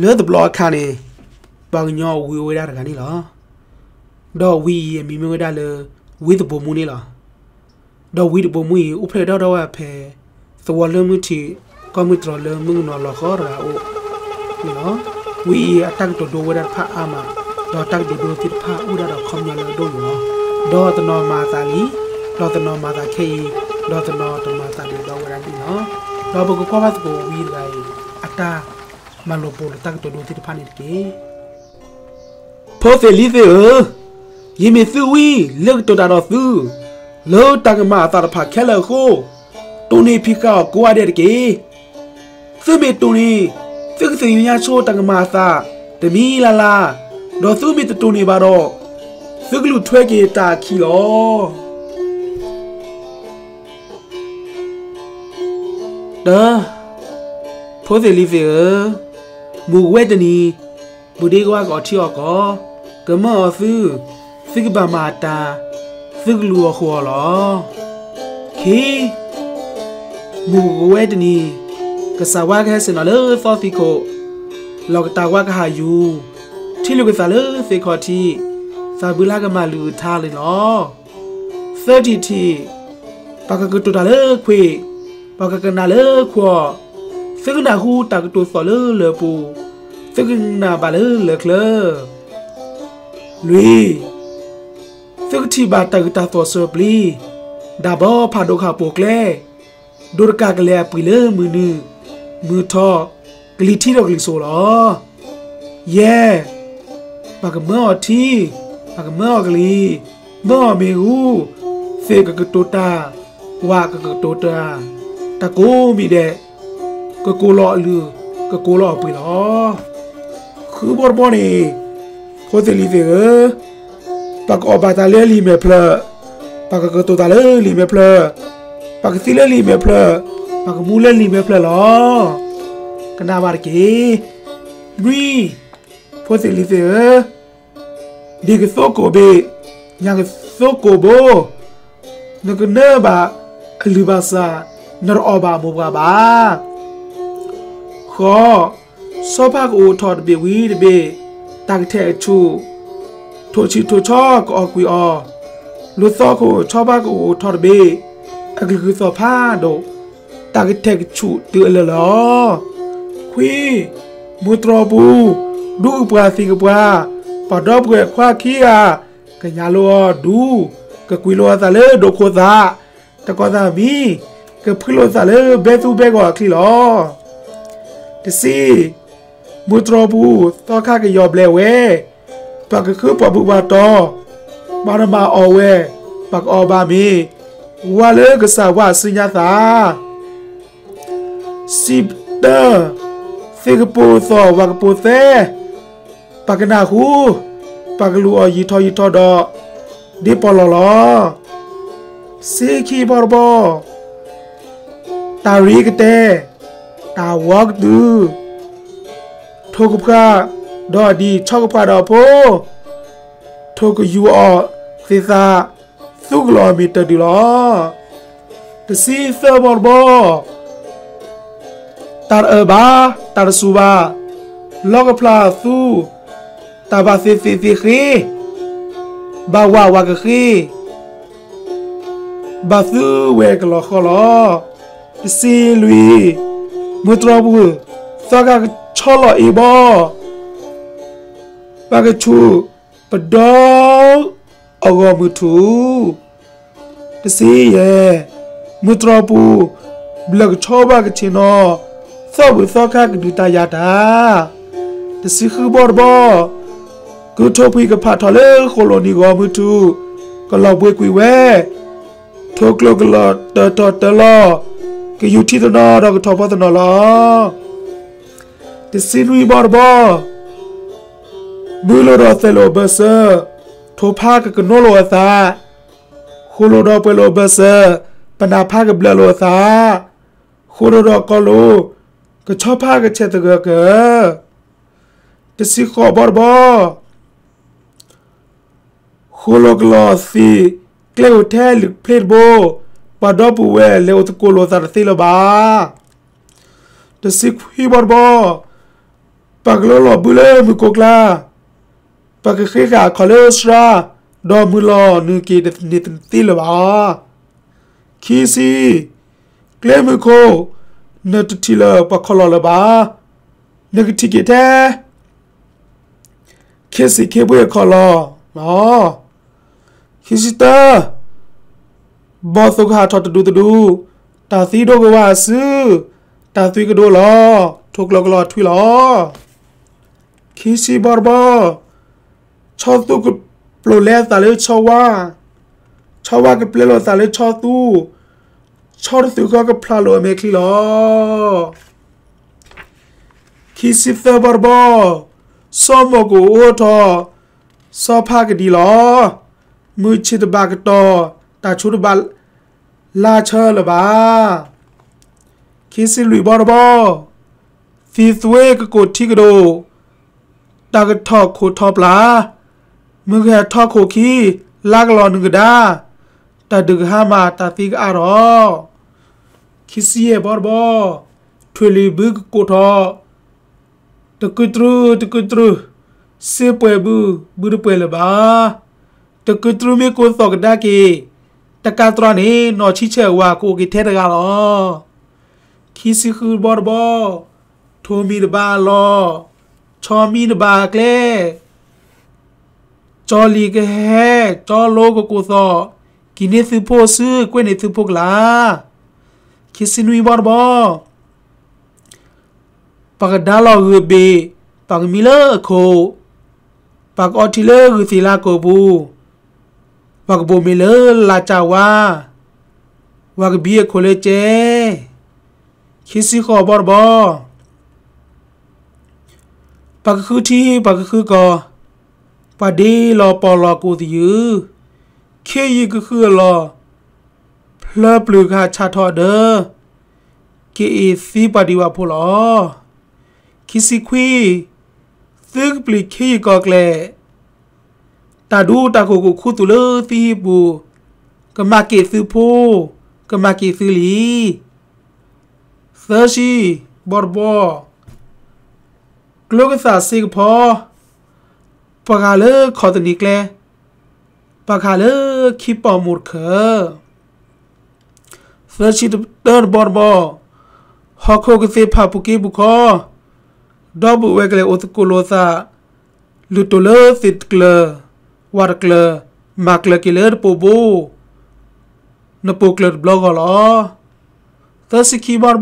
လၢတဘျီအခါန့ၣ် ပှၤကညီဝံၤအိၣ်ဝဲဒၣ်တဂၤန့ၣ်လီၤ. ဒီးဝံၤအံၤအမံၤမ့ၢ်ဝဲဒၣ်လၢ ဝံသဘိမူန့ၣ်လီၤ. ဒီးဝံသဘိမူအံၤ အိၣ်ဖျဲၣ်ထီၣ်ဝဲဖဲ သဝီလၢမုၢ်ထံး ကီၢ်မုၢ်တြီၤလၢမုၣ်ကနီၤလီၤဃီတဂၤအအိၣ်န့ၣ်လီၤ. ဝံၤအံၤအတၢ်ကတိၤဒိဝဲဒၣ်တဖၣ်အါမး, ဒီးတၢ်ကတိၤဒိသ့ၣ်တဖၣ်အိၣ်ဒၣ်ဒီးခီပညီလၢအဒိၣ်န့ၣ်လီၤ. ဒီးတနီၤမၤအသးလံ, ဒီးတနီၤမၤသးခဲအံၤ, ဒီးတနီၤတမၤသးဒံးဘၣ်ဝဲဒၣ်န့ၣ်လီၤ. ဒီးပကကွၢ်ဘၣ်သကိးဝံတဂၤအံၤ အတၢ်မၤလိာ်ပိာ်လိာ်တၢ်ကတိၤဒိသ့ၣ်တဖၣ်န့ၣ်တက့ၢ်. ဖိသ့ၣ်လံၤသ့ၣ်ဧၢ, ယမ့ၢ်သုဝံလၢကတိၤတၢ်ဒီးသု လၢတၢ်ကမၤအသးတဖၣ်ခဲလၢာ်အဃိ, တိၢ်န့ၢ်ဖံးဃာ်အီၤကိးဂၤဒဲးတက့ၢ်. သုမ့ၢ်တိၢ်န့ၢ် သုကသ့ၣ်ညါဆိတၢ်ကမၤအသးတမံၤလၢ်လၢ်, ဒီးသုမ့ၢ်တတိၢ်န့ၢ်ဘၣ်ဒီး သုကလူၤထွဲက့ၤတၢ်အခံလီၤ. တၢ, ဖိသ့ၣ်လံၤသ့ၣ်ဧၢ, မုၢ်ဝဲတနံၤ ပူၤဒ့ကဝါကအီၣ်ထံအီၣ်ကီၢ်, ကမၢအီၤသု, သုကဘၣ်မၤအတၢ်, သုကလူၤအီၤဃုာ်အီၤလီၤ. ခံ, မုၢ်ဝဲတနံၤ ကစၢ်ဝါကဟဲဆ့ၣ်နီၤလၢသီသံခိၣ်, လီၢ်ကတၢၢ်ဝါကဟးယူၤ, ထံလုၢ်ကသးလၢသ့ၣ်ခီၣ်ထံး, သးဘုလၢကမၤလုၢ်အထါန့ၣ်လီၤ. သၢထံၣ်တထံၣ်, ပှၤကကတိၤတၢ်လၢခွ့ၣ်, ပှၤကကနၣ်လၢခွီၣ်, သုကနၢ်ဟူတၢ်ကတိၤသီၣ်လၢလၢၢ်ပူၤ, သုကနၣ်ဘၣ်လၢလၢၢ်ချၢ. လွံၢ်, သုကထံၣ်ဘၣ်တၢ်ဂုၤတၢ်သီၣ်စၢၤပျံၤ, ဒၣ်ဘီဖးဒိၣ်ခၣ်ပိာ်ကျဲ, ဒိတကးကလဲၤအပှံၤလၢမုၢ်နုာ်, မုၢ်ထီၣ်, ကလံၤထံးဒီးကလံၤစိးလီၤ. ယဲၢ်, ပှၤကမၢအီၤထံ, ပှၤကမၢအီၤကလံၤ, မၢအီၤမ့ၣ်အူ, သ့ၣ်ကကတိၤတၢ်, ဝၣ်ကကတိၤတၢ်, တၢ်ကိးမံၤဒဲး, ကကိးလီၤအလုၢ်, ကကိးလီၤအပှ့ၤလီၤ. ဃုဘီတဘီန့ၣ်, ဖိသ့ၣ်လံၤသ့ၣ်ဧၢ, ပှၤကအီၣ်ဘၣ်တၢ်လၢလံာ်မဲာ်ဖျၢၣ်, ပှၤကကတိၤတၢ်လၢလံာ်မဲာ်ဖျၢၣ်, ပှၤကသံလၢလံာ်မဲာ်ဖျၢၣ်, ပှၤကမူလၢလံာ်မဲာ်ဖျၢၣ်လီၤ. ကနၣ်ဘၣ်တက့ၢ်. နွံ, ဖိသ့ၣ်လံၤသ့ၣ်ဧၢ, ဒ်ကသိကိးဘ့ၣ်, ညၣ်ကသိကိးဘိ, နကနၢဘၣ်အလုၢ်ဘၣ်စၢ်, နတအီၣ်ဘၣ်အမိၢ်ပှၢ်ဘၣ်. ဃိး, ဆီဖါကအိၣ်ထီၣ်တဘ့ၣ်ဝံၤတဘ့ၣ်, တၢ်ကထဲၣ်အဆူၣ်, ထိၣ်ဆံးထိၣ်ဆီကအီၣ်ကွံာ်အီၤ, လၢသီခိၣ်ဆီဖါကအိၣ်ထီၣ်တဘ့ၣ်, အကလုၢ်ကသီၣ်ဖးဒိၣ်, တၢ်ကထဲၣ်ကဆူၣ်တုၤအလၢာ်လီၤ. ခွံ, မုၢ်တြီၢ်ပူၤ, ဒူကပှၢ်သံၣ်ကပှၢ်, ပှၤဒီပုၢ်ဝဲၢ်ခွါခံဂၤ, ကညးလိာ်အီၤဒူ, ကကွံာ်လိာ်အသးလၢဒိးခိၣ်သး, တကီၢ်သးမံ, ကဖှံလိာ်သးလၢဘဲသူဘဲဂီၢ်အချံလီၤ. တဆံ, မုၢ်တြီၢ်ပူၤ, သီခါကယီၢ်ဘျဲးဝဲ, ပှၤကဃုပှၤဘုၣ်ပှၤတီၤ, ပှၤတမၤအီၣ်ဝဲ, ပှၤကအီၣ်ဘၣ်မ့ၤ, ဝါလၢကစၢ်ဝါအစုညါသး. စံးတၢ, သ့ၣ်ကပိာ်သီၣ်ဝၣ်ကပိာ်သဲ, ပှၤကနၢ်ဟူ, ပှၤကလူၤအီၣ်ယံာ်ထီၣ်ယံာ်ထီၣ်ဒီး, ဒ်ပီၣ်လီၢ်လီၤ. စ့ခံဘီတဘီ, တၢ်ရ့ကတဲ, တၢ်ဝီကတုၤ, ထိၣ်ကဖှး, ဒီးဒ်ဆီကဖှးဒီးအဖိ, ထိၣ်ကယူၤအီၣ်သ့ၣ်သၣ်, သူကလီၤမ့ၢ်တၢ်ဒုးလီၤ. တဆံသၢဘီတဘီ, တၢ်တအၢၣ်ဘၣ်, တၢ်တစူၢ်ဘၣ်, လီၢ်ကဖျါသူ, တၢ်ဘၣ်သ့ၣ်သ့ၣ်သ့ၣ်ဃ့, ဘၣ်ဝးဝးကဃ့, ဘၣ်သုဝဲကလီၤဃီလီၤ. တဆံလွံၢ်, မုၢ်တြီၢ်ပူၤ, သီခါကဆီလီၤအ့ဘီ, ပှၤကဆူၣ်ပဒီ အဂီၢ်မုၢ်ထူၣ်. တဆံယဲၢ်, မုၢ်တြီၢ်ပူၤ, ဘျၢၣ်ကဆီဘၣ်ကဆ့ၣ်နီၤ, သီၣ်ဘုၣ်သီခါကဒုးတၢ်ယၤတၢ်. တဆံဃုဘီတဘီ, ကုၢ်ထိၣ်ဖှံကဖးထီၣ်လၢဃိၣ်လိၣ်နံၤဂီၢ်မုၢ်ထူၣ်, ကလီၤဘှံးကွံာ်ဝဲ, ထိၣ်ကျိကလီၤတၢၢ်ထီၣ်တၢၢ်လီၤ, ကယူၤထံတနီၤဒီးကထီၣ်ဖီတနီၤလီၤ. တဆံနွံဘီတဘီ, မုၢ်လိၣ်ဒီးသဲးလိာ်ဘၢၣ်စၢၤ, ထိၣ်ဖါကကနိလိာ်အသး, ဃိၣ်လိၣ်ဒီးပှဲၤလိာ်ဘၢၣ်စၢၤ, ပနၢ်ဖါကဘျၢၣ်လိာ်အသး, ဃိၣ်လိၣ်ဒီးကီၢ်လိၣ်, ကဆီဖါကဆဲးသဂၢၢ်ကၢၢ်. တဆံဃိးဘီတဘီ, ဃိၣ်လိၣ်ကလီၤသံး, ကျဲအိၣ်ထဲလုၢ်ဖျ့တဘိ, ပှၤဒီပုၢ်ဝဲၢ်လဲၤအိၣ်သကိးလိာ်သးတသ့လၢၤဘၣ်. တဆံခွံဘီတဘီ, ပှၤကလီလီၤဘုလၢမုၢ်ကိးကျါ, ပှၤကဃ့ဃာ်အခီၣ်လၢစှၤ, ဒီးမုၢ်လီၤနုာ်က့ၤတန့ၢ်တသ့လၢၤဘၣ်. ခံဆံ, ကျဲမုၢ်ခိၣ်, နတထံၣ်လၢၤပှၤခီၣ်လီၢ်လၢၤဘၣ်. နကထံၣ်က့ၤထဲ ခ့စံၣ်ခ့ဘှ့အခီၣ်လီၢ်လီၤ. ခံဆံတၢ, ဘီၣ်သိၣ်ကဟးထီၣ်တဒူၣ်တဒူၣ်, တၢ်သံဒိကဝၢ်အစု, တၢ်သွံကဒိလီၤ, ထိၣ်ကျီကလီၤထွံလီၤ. ခံဆံဘီတဘီ, ဆီသူကပျိာ်လဲအသးလၢဆီဝါ, ဆီဝါကပျဲလီၤအသးလၢဆီသူ, ဆီတသူဃီကဖျါလီၤအမဲာ်ချံလီၤ. ခံဆံသၢဘီတဘီ, စီၤမိၢ်ကအိၣ်ထီၣ် စီၤဖါကဒံလီၤ. မုၢ်ဆ့ၣ်တဘၣ်ကတီၢ်, တၢ်ဆိတဘၣ်လါဆၢလၢၤဘၣ်. ခံဆံလွံၢ်ဘီတဘီ, သံသွ့ကကိၣ်ထံကဒိၣ်, တၢ်ကထီၣ်ခိၣ်ထီပျၢ်, မုၢ်ကဟဲထီၣ်ခိၣ်ခံ, လါကလီၤနုာ်ကဒါ, တၢ်ဒုးကဟါမၢ်တၢ်သံကအါထီၣ်. ခံဆံယဲၢ်ဘီတဘီ, ထွံၣ်လံၤဘုကကိၣ်ထီၣ်, တကုတြူၢ်တကုတြူၢ်, စ့ပှဲၤဘု, ဘုတပှဲၤလၢၤဘၣ်. တကုတြူၢ်မ့ၢ်ကိၢ်သီၣ်ကဒါက့ၤ, တကးတြီန့ၣ် နီၢ်ဆံဆဲၣ်ဝၤကအိၣ်က့ၤထဲတဂၤလီၤ. ခံဆံဃုဘီတဘီ, ထိၣ်မံၤတဘၣ်အလီၢ်, ဆီမံၤတဘၣ်အကျဲ, ကၠီလံၤကဟဲ, ကၠီလိကကိၢ်သီၣ်, ကံၣ်န့ၢ်သုးဖိစု, ကွဲးန့ၢ်သုးဖိကလါ. ခံဆံနွံဘီတဘီ, ပှၤကဒါလီၤဂုၢ်ဘ့ၣ်, ပှၤကမံလၢအခိၣ်, ပှၤကအီထံလၢဂုၢ်သ့ၣ်လါကိာ်ပူၤ, ပှၤကဘိၣ်မ့ၤလၢလါကၢ်ဝါ, ပှၤကဘံအခိၣ်လၢကဲ. ခံဆံဃိးဘီတဘီ, ပှၤကဃုထံ ပှၤကဃုကီၢ်, ပှၤဒ့လီၤပီၢ်လီၤကိၣ်သယုၢ်, ခ့ယုၢ်ကဃုအလီၢ်, ဖျၢပျုၢ်ကဟးဆးထီၣ်အဒၢ, က့ၤအ့ၣ်သံပှၤဒံးဝၣ်ဖိလီၤ. ခံဆံခွံ, သုကပျံၤခ့ယုၢ်ကီၢ်ကျဲၢ်, တၢ်ဒူတၢ်ခိၣ်ကအိၣ်ခူသူၣ်လၢသုဟံၣ်ပူၤ, ကမၤက့ၤသုဖိ, ကမၤက့ၤသုလံ. သၢဆံဘီတဘီ, ကျိကသၣ်စ့ကဖီ, ပှၤဂၤလၢခီၣ်သနံၤကျဲ, ပှၤဂၤလၢခံပီၣ်မိၢ်တခၢၣ်. သၢဆံတၢတဘီတဘီ, ဟီၣ်ခိၣ်ကသ့ၣ်ဖးပူၤက့ပူၤခီ, ဒီပုၢ်ဝဲၢ်ကလဲၤအိၣ်သကိးလိာ်သး, လုၢ်တိၢ်လၢသ့ၣ်တကျၢၤ, ဝၣ်တကျၢၤ, မၤကျၢၤက့ၤလၢတပိာ်ဘိ, နပိာ်ကျၢၤတဘျီဂီၢ်လီၤ. သၢဆံခံဘီတ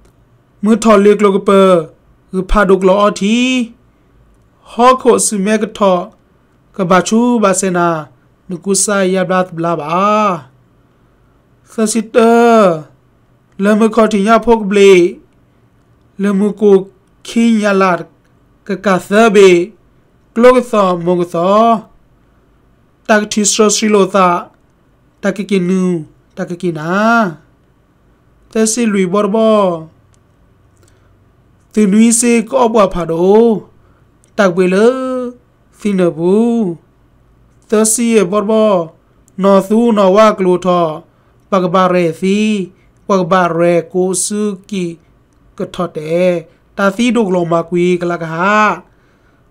ဘီ, မုၢ်ထီၣ်လ့ၤကျိၤကပၢၤ, ဂုၢ်ဖးဒိၣ်ကျီၢ်အီထံ, ဟီၣ်ခိၣ်အစုမဲကထီၣ်, ကဘၣ်ဆူဘၣ်စဲနၤ, နကူစါယါဘျါတဘျါဘၣ်. သၢဆံတၢ, လၢမုၢ်ခီၣ်ထံးညါဖိကဘျံး, လၢမုၢ်ကိၢ်ခံညါလၢ်, ကကၢ်သၢဘ့ၣ်, ကျိကသီၣ်မိၢ်ကသီၣ်, တၢ်ကထံၣ်စီဆှံလိာ်သး, တၢ်ကက့ၤနုာ်, တၢ်ကက့ၤနၤ. သၢဆံလွံၢ်ဘီတဘီ, သုးနွံစ့ကအီၣ်ပှၤဖးဒိၣ်, တၢ်ကပှ့ၤလၢသံနၢၣ်ပူၤ. သၢဆံယဲၢ်ဘီတဘီ, နီၢ်သူနီၢ်ဝါကျိၤထီၣ်, ပှၤကဘၣ်ရဲၣ်သံ, ပှၤကဘၣ်ရဲၣ်ကိးဆူကံၢ်ကထီၣ်တဲာ်, တၢ်သံဒိၣ်ကလီၤမၤကွံာ်ကလးကဟး,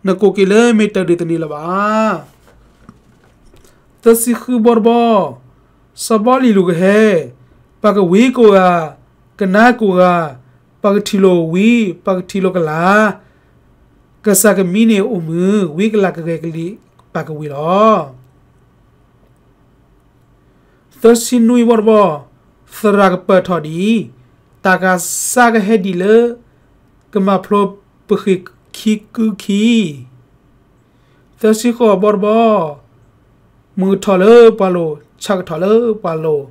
နကိးက့ၤလၢမ့ၢ်တၢ်ဒုးတန့ၢ်လၢၤဘၣ်. သၢဆံဃုဘီတဘီ, စီၤဘီလံၤလူၤကဟဲ, ပှၤကဝံကိးဂၤ, ကနါကိးဂၤ, ပှၤကထံၣ်လိာ်ဝံ, ပှၤကထံၣ်လိာ်ကလး, ကစၢ်ကမံန့ၢ်အိၣ်မုာ်, ဝံကလးကဂဲၤကလံၣ်ပှၤကဝံၤလီၤ. သၢဆံနွံဘီတဘီ, သရၣ်ကပၢၢ်ထီၣ်ဒံး, တၢ်ကစၢ်ကဟဲဒံးလၢ, ကမၤဖျိပဃ့ၢ်ခံကုခံ သၢဆံဃိးဘီတဘီ, မုၢ်ကထီၣ်လၢပှၤလိၤ, ဆၣ်ကထီၣ်လၢပှၤလိၤ,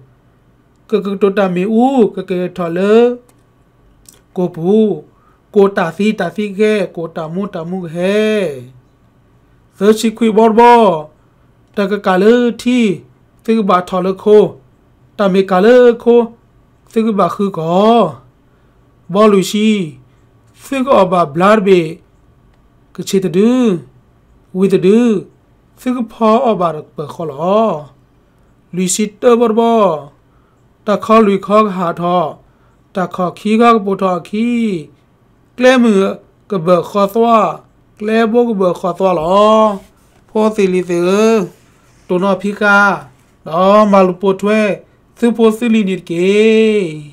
ကကတိၤတၢ်မ့ၣ်အူ, ကကဲထီၣ်လၢကိာ်ပူၤ, ကိးတၢ်သံတၢ်သံကဟဲ, ကိးတၢ်မူတၢ်မူကဟဲ. သၢဆံခွံဘီတဘီ, တၢ်ကကးလၢထံ, သုကဘၣ်ထီၣ်လၢခိ, တၢ်မ့ၢ်ကးလၢခိ, သုကဘၣ်ဃုကီၢ်. ဘီလွံၢ်ဆံ, သုကအီၣ်ဘၣ်ဘျါတဘ့ၣ်, ကဆ့ၣ်တဒု, ဝံၤတဒု, သုကဖီအီၣ်ဘၣ်တပၢၢ်ဃီလီၤ. လွံၢ်ဆံတၢဘီတဘီ, တၢ်ခီလွံၢ်ခီကဟးထီၣ်, တၢ်ခီၣ်ခံခီကပိာ်ထီၣ်အခံ, ကျဲမုၢ် ကဘၢၣ်ဃီသွါ, ကျဲဘိကဘၢၣ်ဃီသွါလီၤ. ဖိသ့ၣ်လံၤသ့ၣ်ဧၢ, တိၢ်နီၣ်ဖံးဃာ်, ဒီးမၤလူၤပိာ်ထွဲ သုဖိသုလံၤန့ၣ်တက့ၢ်.